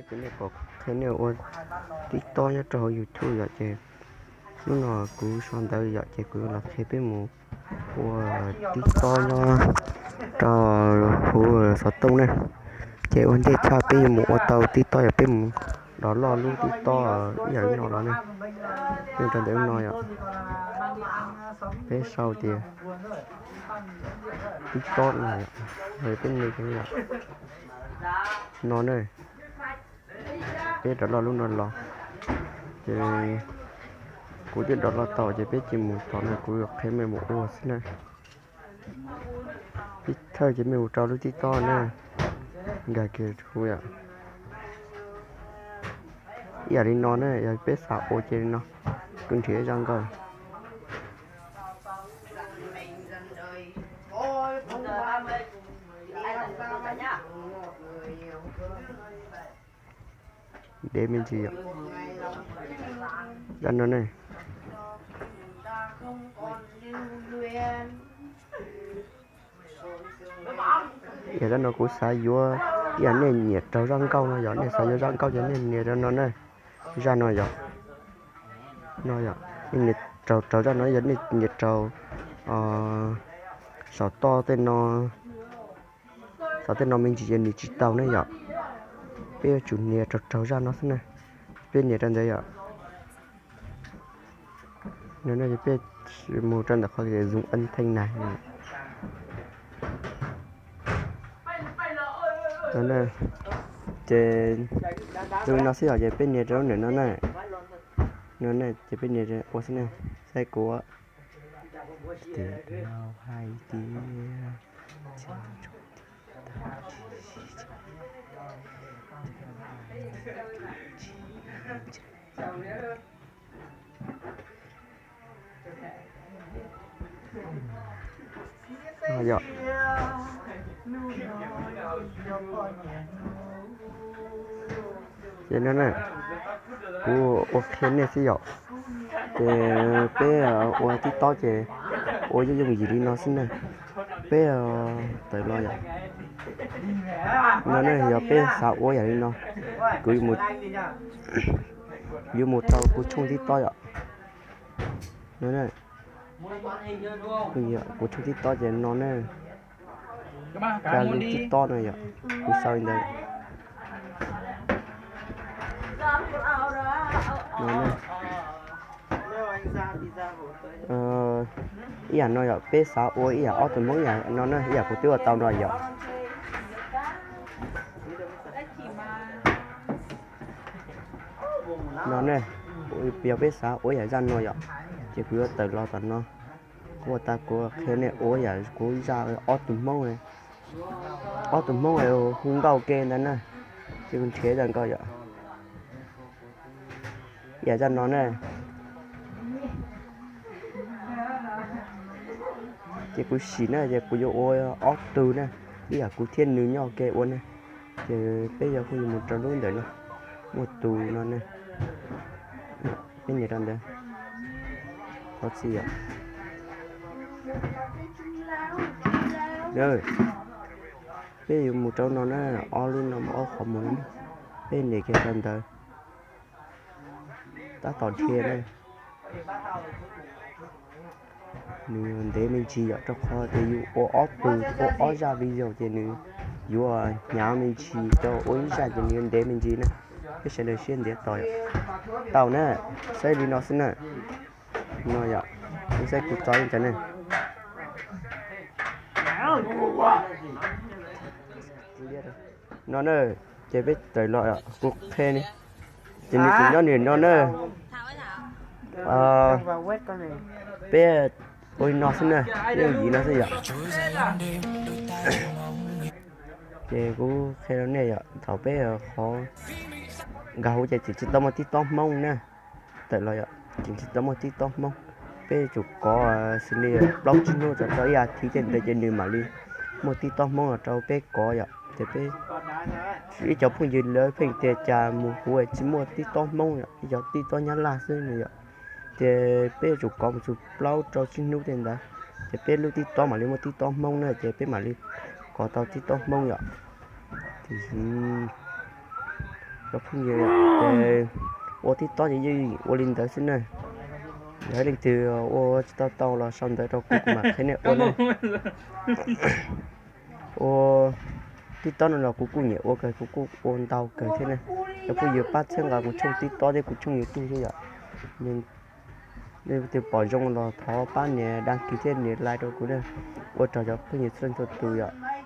Ces nej pom qhia nej ua TikTok nyob rau hauv YouTube yom, ces hnub no kuv sau ntawv yom, ces kuv los qhia peb mus ua TikTok nyob rau hauv xov tooj ne. Ces ua ntej tshaj peb yuav mus ua tau TikTok yog peb mus download lub TikTok ib yam li no los ne. Peb mus rau ntawm lub no yom, peb sau tias TikTok no yom, peb nias no ne. Peb download lub no los, ces kuv twb download tau ces peb cia mus tom no kuv yuav qhia mej mus ua xwb na. Peb thawj ces mej mus rau lub TikTok na, nkag kiag rau yom. Ib yam li no ne, yog peb xav ua ces li no, kuj nrhiav zaj nkauj ntev me ntsis yom. Zaj no ne, yog zaj no kuv xav yuav, ib yam nej nyiam raug zaj nkauj no yog nej xav yuav zaj nkauj ces nej nias rau no na. Zaj no yom, no yom, nej nias raug raug zaj no, yog nej nias raug saum toj tej no, saum tej no me ntsis ces nws tsis tau ne yom. Peb yuav tsum nias raug raug zaj no xwb na. Peb nias rau ntawd yom. No ne, peb mus rau ntawm qhov tias zoom âm thanh này. Ces zoo li no xwb yom, ces peb nias rau lub ntawm no na. No ne, ces peb nias ua xwb ne. Saib kuv, ces hais tias yom. Ces no na, kuv ua qhia nej xwb yom. Ces peb ua TikTok ces ua yooj yooj yim li no xwb na. Peb tawm los yom. No ne, yog peb xav ua yam li no, kuv yuav mus rau kuv tshooj TikTok yom. No ne, kuv tshooj TikTok ces no ne, kab lub TikTok no yom, kuv sau li ntawd. No ne, ib yam no yom, peb xav ua ib yam ob tug Hmoob ib yam no na, ib yam kuv twb ua tau no yom. No ne, yog peb xav ua ib yam zaj no yom, ces kuv yuav tawm los tom no. Kuv ua tas kuv qhia nej ua ib yam kuv zaj ob tug Hmoob, ob tug Hmoob hu nkauj ke ntawd na, ces kuv nrhiav zaj nkauj yom. Ib yam zaj no na, ces kuv sim na, ces kuv yuav ua ob tug na, ib yam kuv thiab nws nyob ke ua na. Ces peb yuav hu mus rau lub ntawm no, muaj tus no ne, peb nias rau ntawd, thov txim yom. Peb yuav mus rau no na, ob lub no muaj ob qhov mus no, peb nias kiag rau ntawd, tab tom dhia na. Nws yuav ntev me ntsis yom, rau qhov tias yus ua ob tug, ua ob zaj video ces nws yuav hnyav me ntsis, rau ua ib zaj ces nws yuav ntev me ntsis na. Peb sawv daws siab ntev tos yom. Tau na, saib li no xwb na. No yom, saib kuv tso li cas ne. No na, ces peb tawm los kuv qhia ne, ces nws tseem nyob nws no na. Peb ua li no xwb na, peb ua li no xwb yom. Ces kuv qhia rau nej yom, thaum peb qhov nkag huv ces tseem tsis tau muaj tib tob Hmoob na. Tawm los yom, tseem tsis tau muaj tib tob Hmoob. Peb yuav tsum kov xws li plaub tsib hnub txog rau ib as thiv tej ntawd ces nws mam li muaj tib tob Hmoob los rau peb kov yom. Ces peb ib cov phooj ywg lawv pheej tias cas mus huv tsis muaj tib tob Hmoob yom, ib cov tib tob Nyab Laj xwb no yom. Ces peb yuav tsum kov mus txog plaub rau tsib hnub tej ntawd, ces peb lub tib tob mam li muaj tib tob Hmoob na, ces peb mam li kov tau tib tob Hmoob yom. Tiam sis Cov phooj ywg, ces ua TikTok ces yeej ua li ntawd xwb na. Yog leej twg ua tsis tau tau los sau ntawv rau kuv, kuv mam qhia nej ua na. Ua TikTok no los kuv kuj nyiam ua kawg, kuv kuj ua ntau kawg thiab na. Cov phooj ywg pab txhawb nqa kuv tshooj TikTok thiab kuv tshooj YouTube thiab yom. Nej leej twg pom zoo los thov pab nias đăng ký thiab nias like rau kuv na. Ua rau cov phooj ywg txhua leej txhua tus yom.